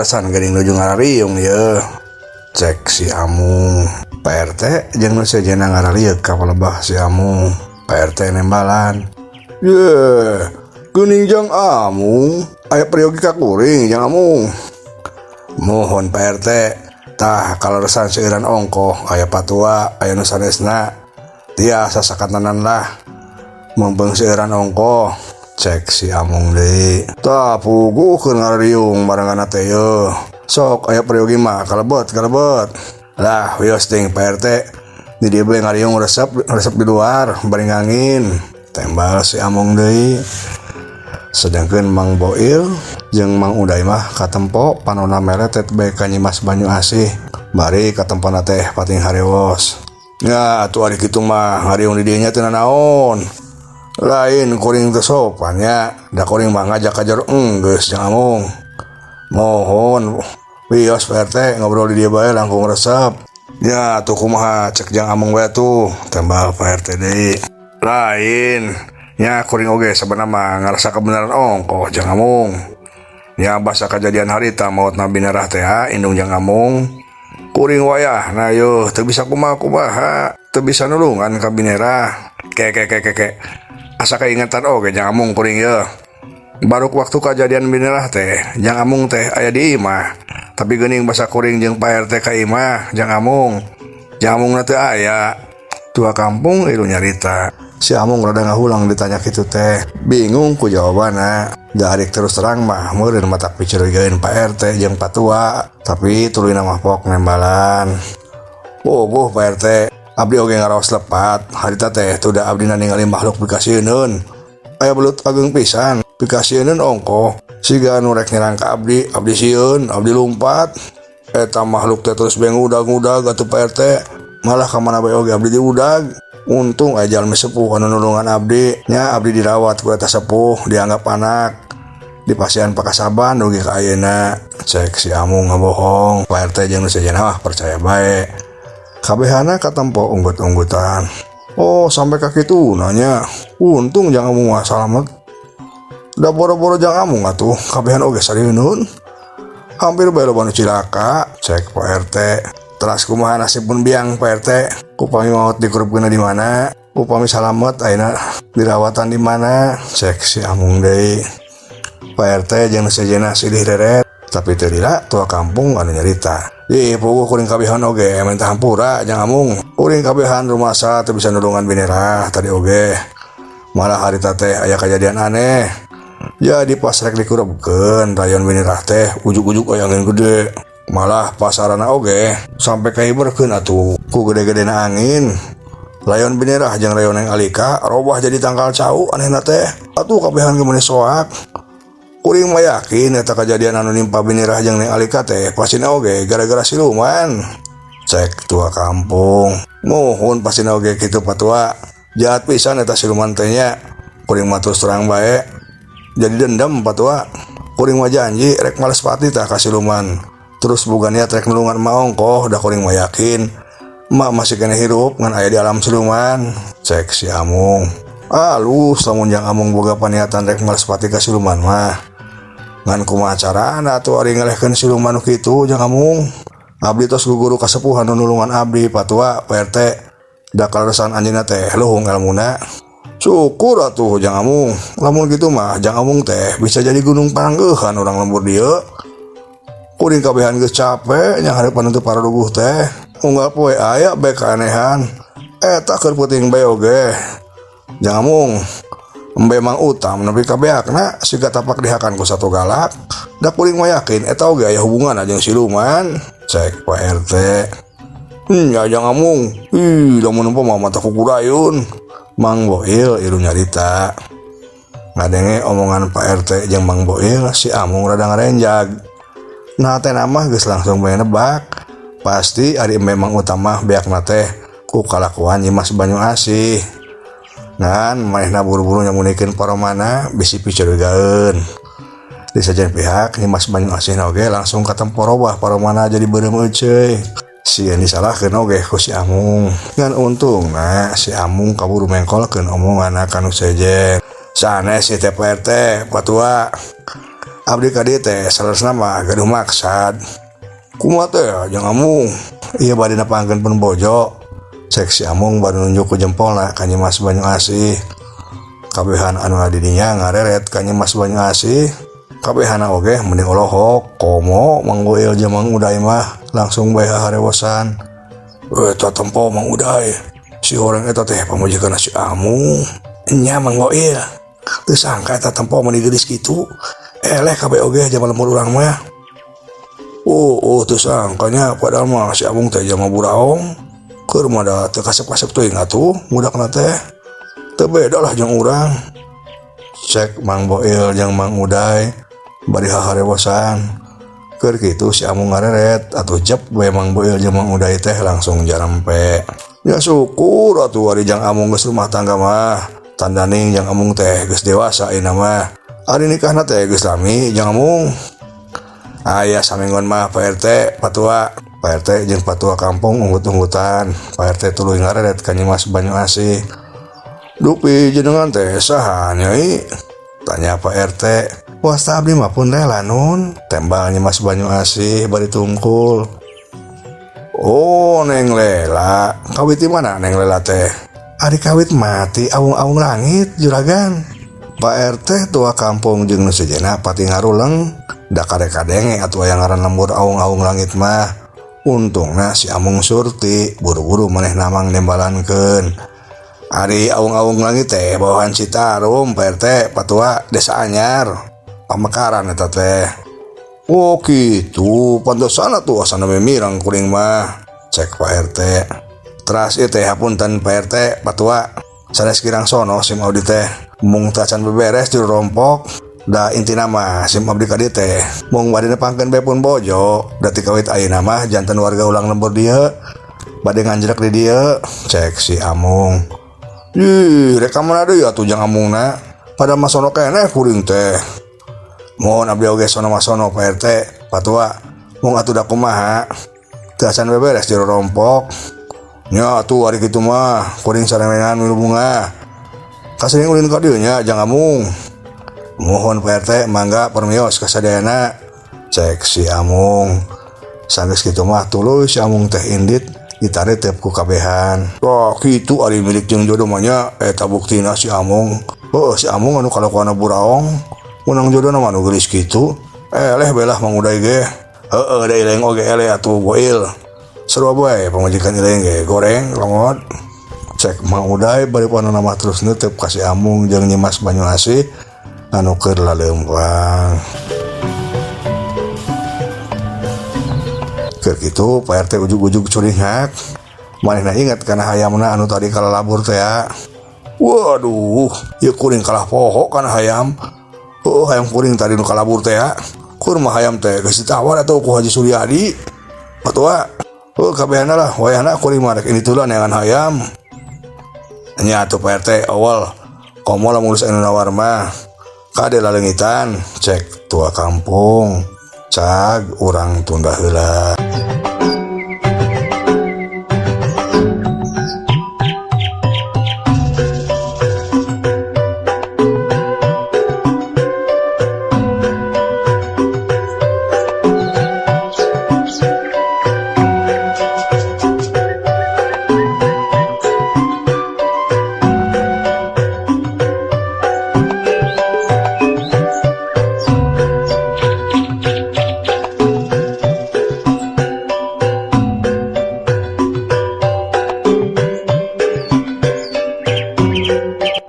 Kaleresan geuning nuju ngarariung yeuh, cek si Amung. Pak RT jeung nu sejenna ngaralieuk ka palebah si Amung. Pak RT nembalan, "Ye, geuning Jang Amung, aya peryogi ka kuring, Jang Amung." "Muhun, Pak RT. Tah, kaleresan seueuran ongkoh, aya patua, aya nu sanesna. Tiasa sakantenan lah. Mumpung seueuran ongkoh," cek si Amung deui. "Tah, puguh keur ngarariung barengan teh yeuh. Sok aya peryogi mah kalebet kalebet." "Lah, wios ting, Pak RT. Di dieu bae ngariung, resep resep di luar bari ngangin," tembal si Amung deui. Sedangkan Mang Boil jeung Mang Uday mah katempo panona meletet bae ka Nyimas Banyu Asih. Bari katempona teh pating harewos. "Ya atuh, ari kitu mah ngariung di dieu nya teu nanaon. Lain kuring teu sopan nya, da kuring mah ngajak ka jero enggeus, Jang Amung." "Mohon, wios, Pak RT, ngobrol di dieu bae langkung resep." "Ya atuh, kumaha cek Jang Amung bae tuh," tembal Pak RT deui. "Lain nya, kuring oge sebenarnya mah ngarasa kebenaran ongkoh, Jang Amung. Ya, basa kejadian harita maot Binerah teh, indung Jang Amung. Kuring wayah nah yo teu bisa kumaha-kumaha, teu bisa nulungan ka Binerah. Ke ke ke ke ke. Asa keingetan oge, Jang Amung, kuring ye. Baru waktu kejadian Binerah teh, Jang Amung teh aya di imah. Tapi geuning basa kuring jeung Pak RT ka imah Jang Amung. Jang Amung teu aya." Tua kampung ilu nyarita. Si Amung rada ngahulang ditanya kitu teh. Bingung ku jawabanna. Ari terus terang mah meureun matak picurigaeun Pak RT jeung Patua, tapi tuluyna mah pok nembalan. "Oh, buh, Pak RT, abdi oge ngaraos lepat. Harita teh tuh abdi ningali makhluk pikasieun. Aya belut ageng pisan, pikasieun ongkoh. Siga anu rek nyerang ka abdi, abdi sieun, abdi lumpat. Eta makhluk teh terus bae ngudag-ngudag atuh, Pak RT. Malah ka mana bae oge abdi diudag. Untung aya jalmi sepuh anu nulungan abdi. Nya, abdi dirawat ku eta sepuh, dianggap anak. Dipasihan pakasaban dugi ka ayeuna," cek si Amung ngabohong. Pak RT jeung nu sejenna mah percaya bae. Kabehana katempo unggut-unggutan. "Oh, sampai ka kitu nanya. Untung Jang Amung mah salamet. Da boro-boro Jang Amung atuh, kabehan oge sarieun. Hampir bae loba nu cilaka," cek Pak RT. "Teras kumaha nasibpun biang, Pak RT? Upami maot dikurupkeun di mana? Upami salamet ayeuna dirawatan di mana?" cek si Amung deui. Pak RT jeung nu sejenna silih reret, tapi teu lila tua kampung anu nyarita. "Ih, puguh kuring kabehan oge minta hampura, Jang Amung. Kuring kabehan rumasa teu bisa nulungan Binerah tadi oge. Malah harita teh aya kejadian aneh. Jadi pas rek dikurupkeun rayon Binerah teh, ujug-ujug aya angin gede. Malah pasarana oge sampai kahiberkeun atuh ku gede-gedena angin. Layon Binerah jeung rayon Neng Alika robah jadi tangkal cau. Anehna teh atuh kabehan ge meuni soak. Kuring mah yakin eta kejadian anu nimpa Binerah jeung Neng Alika teh pastina oge gara-gara siluman," cek tua kampung. "Muhun, pastina oge kitu, Patua. Jahat pisan eta siluman teh nya. Kuring mah terus terang bae jadi dendam, Patua. Kuring mah janji rek males pati tah ka siluman. Terus boga niat rek nulungan emak ongkoh, da kuring mah yakin emak masih keneh hirup ngan aya di alam siluman," cek si Amung. "Alus lamun Jang Amung boga paniatan rek males pati ka siluman mah. Ngan kumaha carana atuh ari ngalehkeun siluman nu kitu, Jang Amung? Abdi tos guguru kasepuhan nu nulungan abdi, Patua, Pak RT. Da kaleresan anjeunna teh luhung elmuna." "Syukur atuh, Jang Amung. Lamun kitu mah Jang Amung teh bisa jadi gunung panggeuhan urang lembur dieu. Kuring kabehan geus capek nyanghareupan teu pararuguh teh. Unggal poe aya bae keanehan. Eta keur peuting bae oge. Jang Amung, embe Mang Utam nepi ka beakna siga tapak dihakan ku sato galak. Da kuring mah yakin eta oge aya hubunganna jeung siluman," cek Pak RT. "Ya, Jang Amung, ih, lamun nempo mah mata kukudayun," Mang Boil ilu nyarita. Ngadenge omongan Pak RT jeung Mang Boil, si Amung rada ngarenjag. Nah, teh mah geus langsung bae nebak. Pasti ari embe Mang Utam mah beakna teh ku kalakuan Nyimas Banyu Asih. Ngan manehna buru-buru nyamunikeun paromana bisi picurigaeun. Di sejen pihak Nyimas Banyu Asih oge langsung katempo robah paromana jadi beureum euceuy. Sieun disalahkeun oge ku si Amung. Ngan untungna si Amung kaburu mengkolkeun omonganna ka nu sejen. "Sanes ieu teh, Pak RT, Patua. Abdi ka dieu teh saleresna mah gaduh maksad. Kumaha teh Jang Amung? Ieu bade nepangkeun pun bojo. Cek si Amung bari nunjuk ku jempolna ka Nyimas Banyu Asih. Kabehan anu di dinya ngareret ka Nyimas Banyu Asih. Kabehana oge mending olohok komo Mang Boil jeung Mang Uday mah langsung bae haharewosan. Eta tempo Mang Uday. Si horeng eta teh pamajikanna si Amung. Nya Mang Boil. Teu sangka eta tempo meni geulis kitu. Eleh kabeh oge jalma lembur urang mah. Oh, teu sangkanya padahal mah si Amung teh jalma buraong. Keur mah da teu kasep-kasep teuing atuh budakna teh. Teu beda lah jeung urang. Cek Mang Boil jeung Mang Uday bari haharewosan. Keur kitu si Amung ngareret atuh jep we Mang Boil jeung Mang Uday teh langsung jarampe. Ya syukur atuh ari Jang Amung geus rumah tangga mah. Tandaning Jang Amung teh geus dewasa ayeuna mah. Ari nikahna teh geus lami Jang Amung. Aya saminggon mah Pak RT patua. Pak RT jeung patua kampung unggut-unggutan. Pak RT tuluy ngareret ka Nyimas Banyu Asih. Dupi jenengan teh saha nyai? Tanya Pak RT. Wasta abdi mah pun Lela nun. Tembal Nyimas Banyu Asih bari tungkul. Oh Neng Lela, kawit di mana Neng Lela teh? Ari kawit mati awung-awung langit juragan. Pak RT tua kampung jeung nu sejenna pati ngaruleng. Da kadek-kadenge atuh aya ngaran lembur awung-awung langit mah. Untungna si Amung Surti buru-buru manehna mang nembalankeun. Ari awung-awung langit teh bawahan Citarum Pak RT patua desa Anyar. Pamekaran eta teh. Oh kitu, pantesan atuh asana mirang kuring mah. Cek Pak RT. Teras ieu teh hapunten Pak RT patua. Sanes kirang sono sim abdi teh. Mung tacan beberes juru rompok. Da intina mah sim abdi ka dieu teh mung bade nepangkeun bae pun bojo. Da ti kawit ayeuna mah janten warga ulang lembur dieu. Bade nganjrek di dieu. Cek si Amung. Ih, rek ka mana deui atuh Jang Amungna? Pada mah sono keneh kuring teh. Mohon abdi oge sono mah sono Pak RT patua. Mung atuh da kumaha? Teu acan beberes jero rompok. Nya atuh ari kitu mah kuring sarengan milu bunga. Kasering ulin ka dieu nya Jang Amung. Mohon Pak RT mangga permios ka sadayana. Cek si Amung. Sanggeus kitu mah tuluy si Amung teh indit ditarik ku kabehan. Wah kitu ari milik jeung jodoh mah nya eta buktina si Amung. Heuh si Amung anu kalakuanna buraong. Menang jodoh mah anu geulis kitu. Eleh belah Mang Uday ge. Heueuh da ileng oge eleh atuh Boil. Sarua bae pamajikan ileng ge goreng longot. Cek Mang Uday bari panona mah terus neuteub ka si Amung jeung Nyimas Banyu Asih anu keur laleumpang. Keur kitu Pak RT ujug-ujug curingak. Manehna inget kana hayamna anu tadi kalalabur teh ya. Waduh, ieu kuring kalah poho kana hayam. Oh, hayam kuring tadi nu kalabur teh ya. Kur mah hayam teh geus ditawar atuh ku Haji Suryadi. Patua. Oh, kabehana lah wayahna kuring mah rek ini tulan neangan hayam. Nya atuh Pak RT awal komo lamun geus anu nawar mah. Kade laleungitan cek tua kampung. Cag urang tunda heula.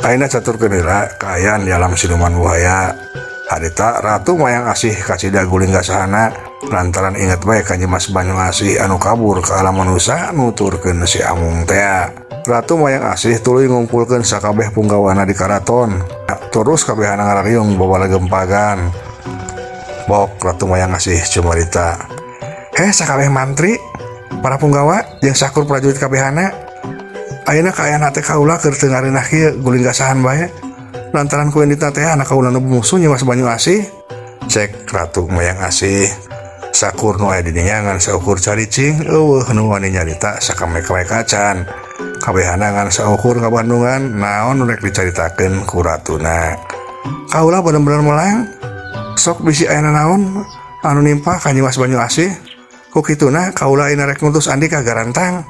Ayeuna caturkeun heula kaayaan di alam siluman buaya. Harita Ratu Mayang Asih kacida guling gasahana lantaran inget bae ka Nyimas Banyu Asih anu kabur ka alam manusa nuturkeun si Amung tea. Ratu Mayang Asih tuluy ngumpulkeun sakabeh punggawana di karaton. Terus kabehana ngarariung bawa legempagan. Bok Ratu Mayang Asih cumarita. Heh sakabeh mantri, para punggawa jeung sakur prajurit kabehana. Ayeuna kaayaan hate kaula keur teu ngareunah kieu guling gasahan bae. Lantaran ku inditna teh anak kaula nu bungsu Nyimas Banyu Asih. Cek Ratu Mayang Asih. Sakur nu aya di dinya ngan saukur caricing eueuh nu wani nyarita sakamek-kamek acan. Kabehana ngan saukur ngabandungan naon nu rek dicaritakeun ku ratuna. Kaula bener-bener melang. Sok bisi aya nanaon anu nimpa ka Nyimas Banyu Asih. Ku kituna kaula ayeuna rek ngutus Andika Garantang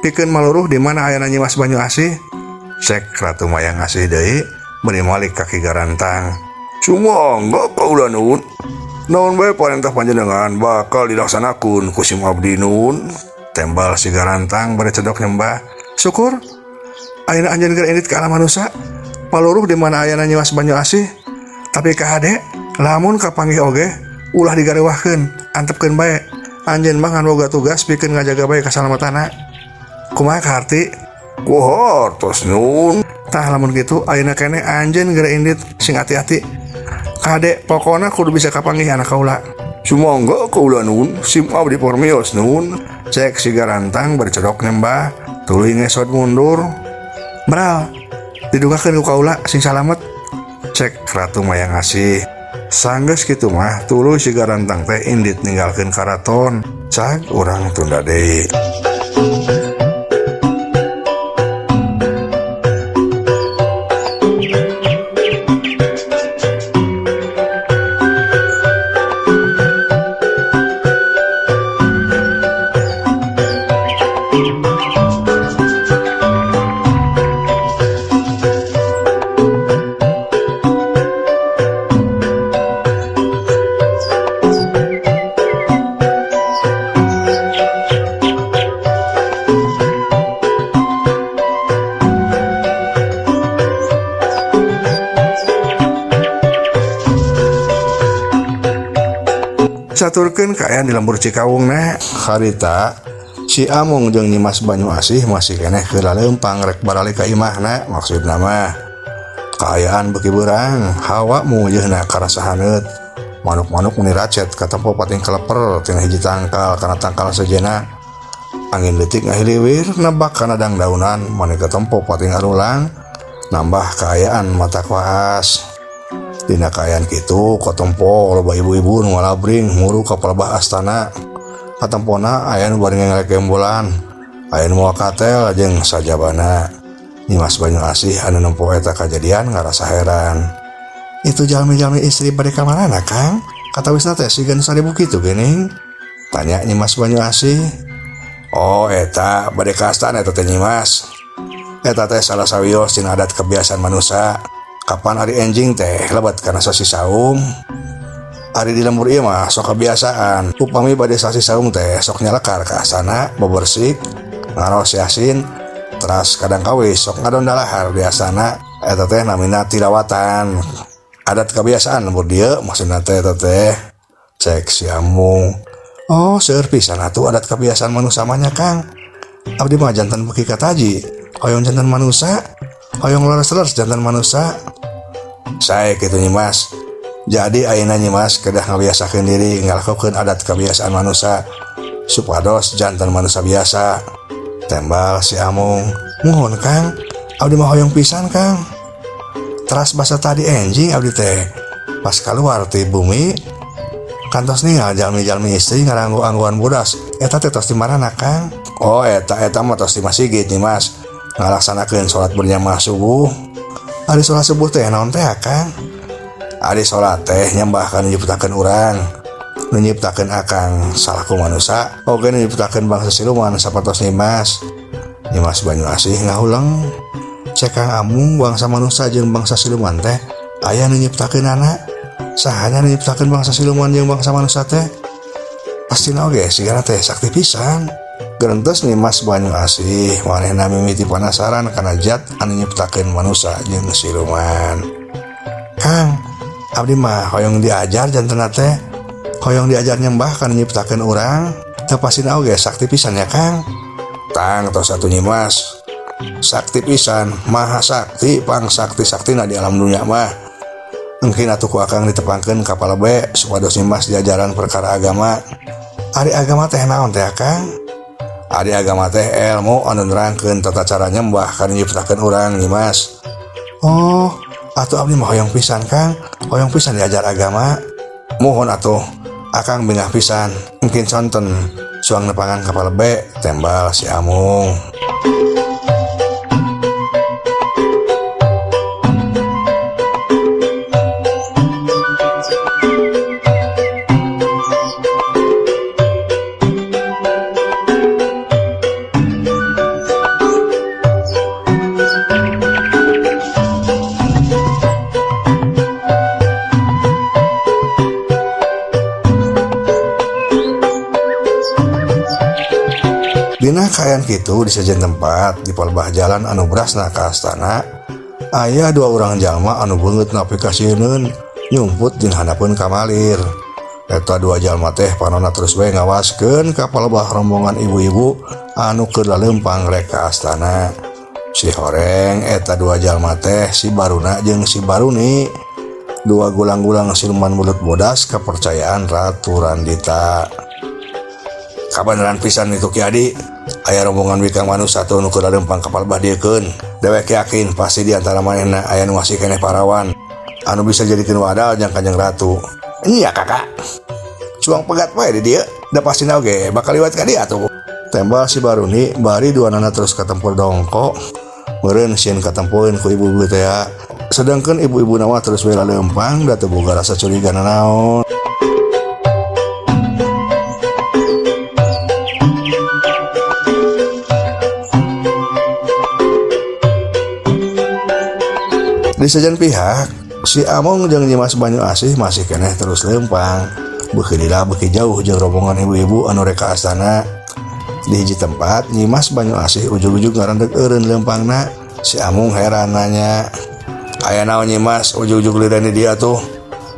pikeun maluruh di mana ayana Nyimas Banyu Asih. Cek Ratu Mayang Asih deui bari malik ka Ki Garantang. Sumangga kaula nuhun. Naon bae parentah panjenengan bakal dilaksanakeun ku sim abdi nuhun. Tembal si Garantang bari cedok nyembah. Syukur ayeuna anjeun keur indit ka alam manusa paluruh di mana ayana Nyimas Banyu Asih. Tapi kahade lamun kapanggih oge ulah digarewahkeun, antepkeun bae. Anjeun mah ngan boga tugas pikeun ngajaga bae kasalamatana. Kumaha kaharti? Ku hartos nuhun. Tah lamun kitu ayeuna keneh anjeun geura indit sing hati-hati. Kade pokona kudu bisa kapanggih anak kaula. Sumangga kaula nuhun, sim abdi parmios nuhun. Cek si Garantang bercedok nyembah, tuluy ngesot mundur. Bral, didugakeun ku kaula sing salamet. Cek Ratu Mayang Asih. Sanggeus kitu mah tuluy si Garantang teh indit ninggalkeun karaton. Cag urang tunda deui. Caturkeun kaayaan di lembur Cikawungna. Harita si Amung jeung Nyimas Banyu Asih masih keneh keur laleumpang rek baralik ka imahna. Maksudna mah kaayaan beuki beurang, hawa mungeujeuna karasa haneut. Manuk-manuk meni racet katempo pating keleper tina hiji tangkal kana tangkal sejenna. Angin leutik ngahiliwir nebak kana dangdaunan mani katempo pating arulang nambah kaayaan mata waas. Dina kaayaan kitu katempo loba ibu-ibu nu ngalabring muru ka palebah astana. Katempona aya nu bari ngelek gembolan, aya nu mawa katel jeung sajabana. Nyimas Banyu Asih anu nempo eta kajadian ngarasa heran. Itu jalmi-jalmi istri bade ka marana, Kang? Katawisna teh siga nu saribu kitu geuning? Tanya Nyimas Banyu Asih. Oh, eta bade ka astana eta teh Nyimas. Eta teh salah sawios tina adat kebiasaan manusa. Kapan ari enjing teh lebet kana sasi saum. Ari di lembur ieu mah sok kebiasaan. Upami bade sasi saum teh sok nyalekar ka astana, bebersik, ngaros yasin, teras kadang kawis sok ngadon dalahar di astana. Eta teh namina tilawatan. Adat kebiasaan lembur dieu maksudna teh eta teh. Cek si Amung. Oh, seueur pisan atuh adat kebiasaan manusa mah nya, Kang. Abdi mah jantan beuki kataji, hoyong jantan manusa, hoyong leres-leres jantan manusa. Sae kitu Nyimas. Jadi ayeuna Nyimas kedah ngabiasakeun diri ngalakukeun adat kebiasaan manusa supados jantan manusa biasa. Tembal si Amung. Muhun Kang, abdi mah hoyong pisan Kang. Teras basa tadi enjing abdi teh pas keluar ti bumi kantos ningal jalmi-jalmi istri ngaranggu-angguan bodas. Eta teh tos di marana Kang? Oh, eta mah tos di masjid Nyimas ngalaksanakeun salat berjamaah subuh. Ari salat subuh teh naon teh Kang? Ari salat teh nyembah ka nu nyiptakeun urang, nu nyiptakeun akang salaku manusa, oge nu nyiptakeun bangsa siluman sapertos Nyimas. Nyimas Banyu Asih ngahuleng. Cek Kang Amung bangsa manusa jeung bangsa siluman teh aya nu nyiptakeunana. Sahanya nu nyiptakeun bangsa siluman jeung bangsa manusa teh? Pastina oge sigana teh sakti pisan. Gerentes Nyimas Banyu Asih manehna mimiti panasaran kana zat anu nyiptakeun manusa jeung siluman. Kang, abdi mah hoyong diajar jantenna teh, hoyong diajar nyembah kana nyiptakeun urang. Teu pastina oge sakti pisan ya Kang. Tang tos atuh Nyimas. Sakti pisan, maha sakti, pang sakti-saktina di alam dunia mah. Engkin atuh ku akang ditepangkeun ka palebe supados Nyimas diajaran perkara agama. Ari agama teh naon teh Kang? Ari agama teh ilmu anu nerangkeun tata cara nyembah kana nyiptakeun urang Nyimas. Oh, atuh abdi mah hoyong pisan Kang, hoyong pisan diajar agama. Muhun atuh, akang bingah pisan. Engkin sonten suang nepangan ka palebe, tembal si Amung. Dina kaayaan kitu di sejen tempat di palebah jalan anu berasna ka astana aya dua urang jalma anu beungeut nepi ka sieuneun nyumput dina handapeun kamalir. Eta dua jalma teh panona terus we ngawaskeun ka palebah rombongan ibu-ibu anu keur laleumpang rek ka astana. Si horeng eta dua jalma teh si Baruna jeung si Baruni, dua gulang-gulang siluman belut bodas kepercayaan Ratu Randita. Kabeneran pisan itu Ki Adi, aya rombongan bikang manusia nu keur laleumpang ka palebah dieukeun. Dewek yakin pasti di antara manehna aya nu masih keneh parawan anu bisa jadikeun wadal jang Kanjeng Ratu. Iya kakak, cuang pegat wae di dieu, da pastina oge bakal liwat ka dieu atuh. Tembal si Baruni bari duanana terus katempur dongko. Meureun sieun katempoeun ku ibu-ibu teh. Sedangkan ibu-ibu mah terus we laleumpang da teu boga rasa curiga nanaon. Di sejen pihak, si Among jeung Nyimas Banyu Asih masih keneh terus leumpang. Beuki lila beuki jauh jeung rombongan ibu-ibu anu rek ka astana. Di hiji tempat, Nyimas Banyu Asih ujug-ujug ngarendeg eureun leumpangna. Si Amung heran nanya, "Aya naon Nyimas ujug-ujug liren di dieu tuh?"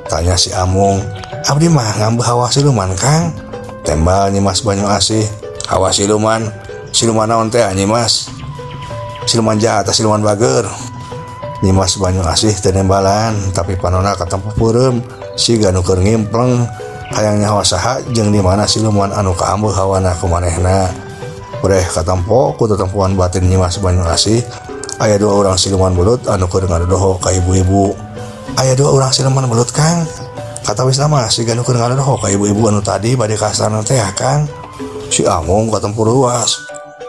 Tanya si Amung. "Abdi mah ngambeuh hawa siluman, Kang." Tembal Nyimas Banyu Asih. "Hawa siluman? Siluman naon teh Nyimas? Siluman jahat atau siluman bager?" Nyimas Banyu Asih teu nembalan, tapi panona katempo peureum siga nu keur ngimpleng hayang nyaho saha jeung di mana siluman anu kaambeuh hawana ku manehna. Breh katempo ku tetempoan batin Nyimas Banyu Asih, aya dua urang siluman belut anu keur ngadodoho ka ibu-ibu. "Aya dua urang siluman belut, Kang. Katawisna mah siga nu keur ngadodoho ka ibu-ibu anu tadi bade ka astana teh, Kang." Si Amung katempo ruas.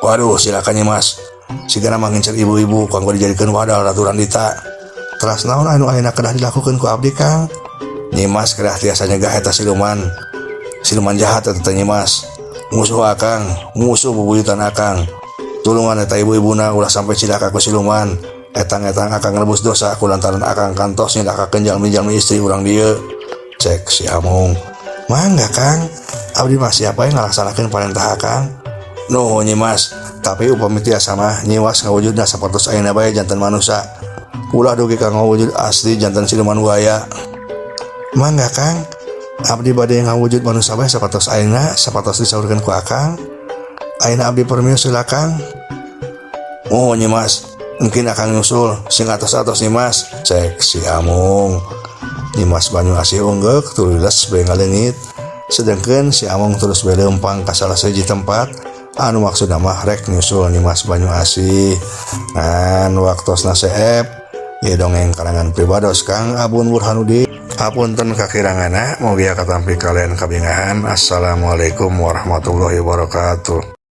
"Waduh, silakan Nyimas. Sigana mah ngincer ibu-ibu kanggo dijadikeun wadal Ratu Randita." "Teras naon anu ayeuna kedah dilakukeun ku abdi, Kang?" "Nyimas kedah tiasa nyegah eta siluman. Siluman jahat eta teh Nyimas. Musuh akang, musuh bubuyutan akang. Tulungan eta ibu-ibuna ulah sampai cilaka ku siluman. Etang-etang akang ngelebus dosa ku lantaran akang kantos nyilakakeun jalmi-jalmi istri urang dieu." Cek si Amung. "Mangga Kang, abdi mah siapa yang ngalaksanakeun parentah akang." "Nuhun Nyimas, tapi upami tiasa mah Nyimas ngawujudna sapertos ayeuna bae janten manusia. Ulah dugi ka ngawujud asli janten siluman buaya." "Mangga Kang, abdi bade ngawujud manusia bae sapertos ayeuna, sapertos disaurkeun ku akang. Ayeuna abdi permios heula, Kang." "Oh Nyimas, mungkin akang nyusul, sing atos-atos Nyimas," cek si Amung. Nyimas Banyu Asih unggek tuluy les bae ngaleungit. Sedangkan si Amung terus bae leumpang ka salah sahiji tempat anu maksudna mah rek nyusul Nyimas Banyu Asih. Ngan waktosna seep, ieu dongeng karangan pribados Kang Abun Burhanuddin. Hapunten kakiranganna, mugia katampi kalian kabingahan. Assalamualaikum warahmatullahi wabarakatuh.